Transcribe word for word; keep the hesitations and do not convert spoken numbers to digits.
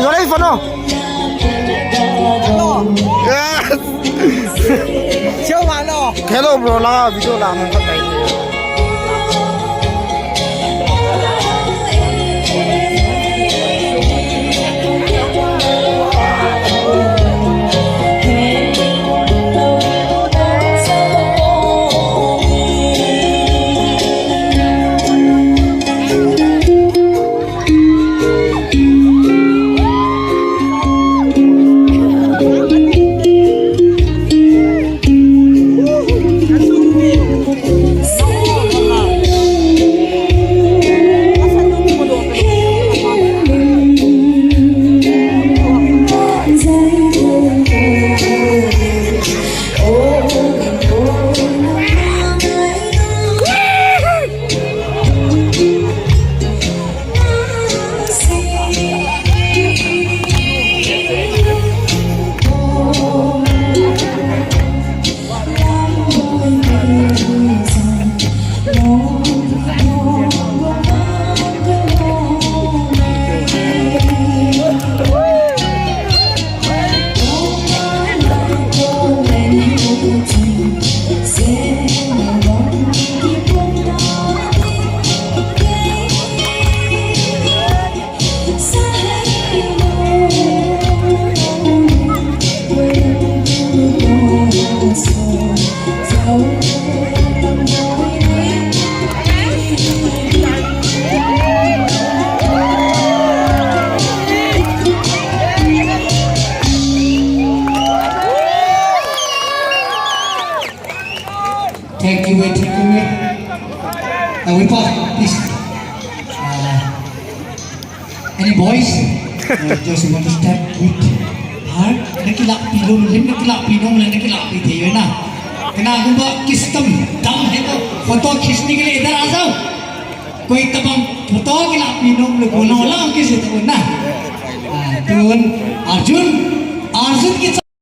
Ito na yung phone, no? Yes! Siya umano. Hello, bro. Lang video lang. Thank you, thank you. Uh, we pause, please. Uh, any boys? Uh, just want to step with her. Nakilak pilum, lim nakilak pilum, le nakilak pi thei na. Kana gumba custom dam hai to, photo खींचने के लिए इधर आ जाओ। कोई तबंग photo kilahpi nom le ko no lang kisi tun na. Ah, tun Arjun, Arjun ki